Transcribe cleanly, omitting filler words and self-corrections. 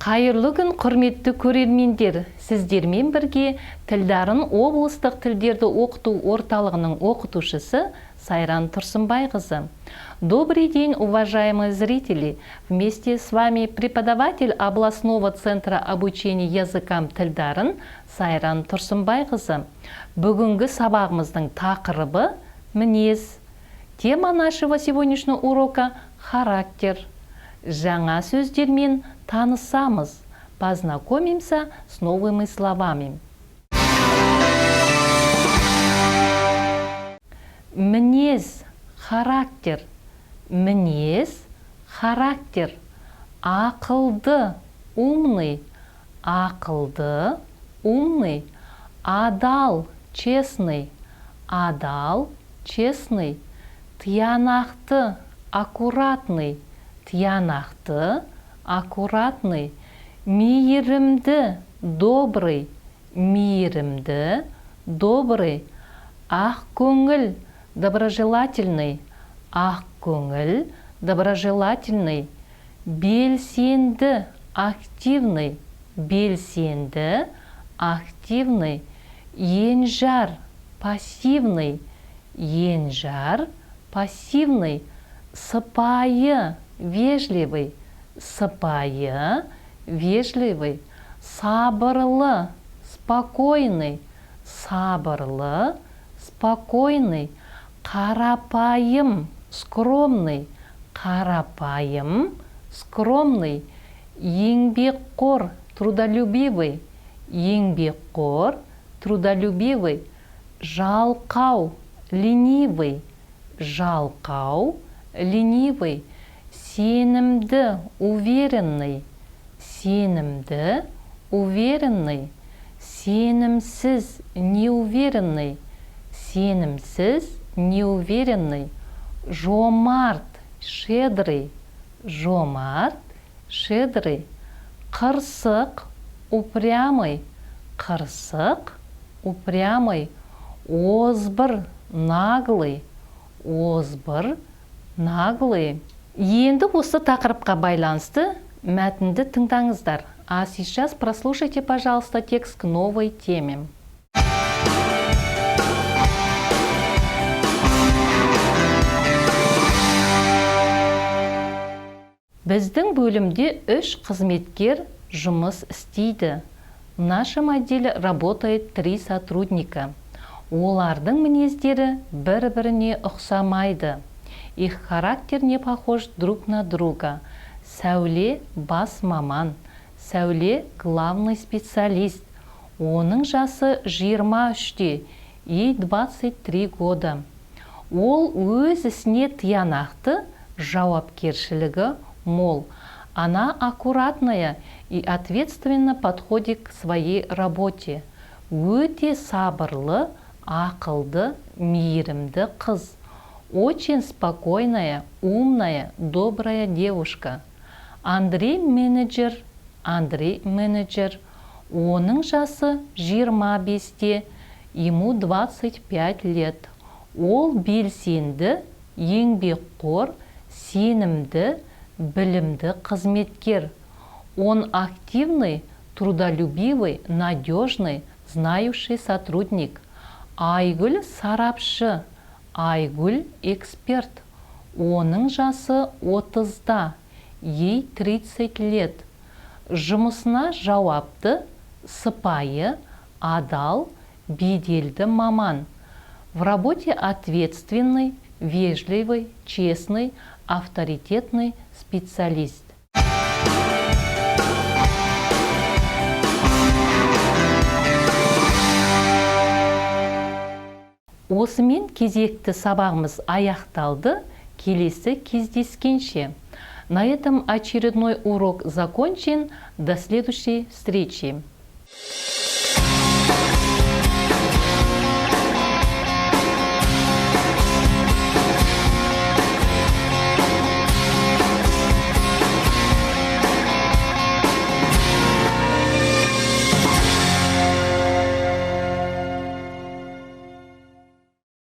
Қайырлы күн, құрметті көрермендер! Сіздермен бірге Тілдарын облыстық тілдерді оқыту орталығының оқытушысы Сайран Тұрсынбайқызы. Добрый день, уважаемые зрители! Вместе с вами преподаватель областного центра обучения языкам Тілдарын Сайран Тұрсынбайқызы. Бүгінгі сабағымыздың тақырыбы – мінез. Тема нашего сегодняшнего урока – характер. Жаңа сөздермен танысамыз. Познакомимся с новыми словами. Мінез – характер. Мінез – характер. Ақылды – умный. Ақылды – умный. Адал – честный. Адал – честный. Тиянақты – аккуратный. Тиянақты – аккуратный. Мейірімді – добрый. Мейірімді – добрый. Ақкөңіл – доброжелательный. Ақкөңіл – доброжелательный. Белсенді – активный. Белсенді – активный. Енжар – пассивный. Енжар – пассивный. Сыпайы – вежливый. Сыпайы – вежливый. Сабырлы – спокойный. Сабырлы – спокойный. Қарапайым – скромный. Қарапайым – скромный. Еңбекқор – трудолюбивый. Еңбекқор – трудолюбивый. Жалқау – ленивый. Жалқау – ленивый. Сенімді – уверенный. Сенімді – уверенный. Сенімсіз – неуверенный. Сенімсіз – неуверенный. Жомарт – щедрый. Жомарт – щедрый. Қырсық – упрямый. Қырсық – упрямый. Озбыр – наглый. Озбыр – наглый. Енді осы тақырыпқа байланысты мәтінді тыңдаңыздар. А сейчас прослушайте, пожалуйста, текст к новой теме. Біздің бөлімде үш қызметкер жұмыс істейді. В нашем отделе работает три сотрудника. Олардың мінездері бір-біріне ұқсамайды. Их характер не похож друг на друга. Сәуле – бас маман. Сәуле – главный специалист. Оның жасы 23-те, ей 23 года. Ол өз ісіне тиянақты, жауапкершілігі мол. Она аккуратная и ответственно подходит к своей работе. Өте сабырлы, ақылды, мейірімді қыз. Очень спокойная, умная, добрая девушка. Андрей менеджер. Андрей менеджер. Оның жасы 25-те, ему 25 лет. Ол белсенді, еңбекқор, сенімді, білімді қызметкер. Он активный, трудолюбивый, надежный, знающий сотрудник. Айгүл сарапшы. Айгүл эксперт. Оның жасы 30-да, ей 30 лет. Жұмысына жауапты, сыпайы, адал, беделді маман. В работе ответственный, вежливый, честный, авторитетный специалист. Осымен кезекті сабағымыз аяқталды. Келесі кездескенше. На этом очередной урок закончен. До следующей встречи.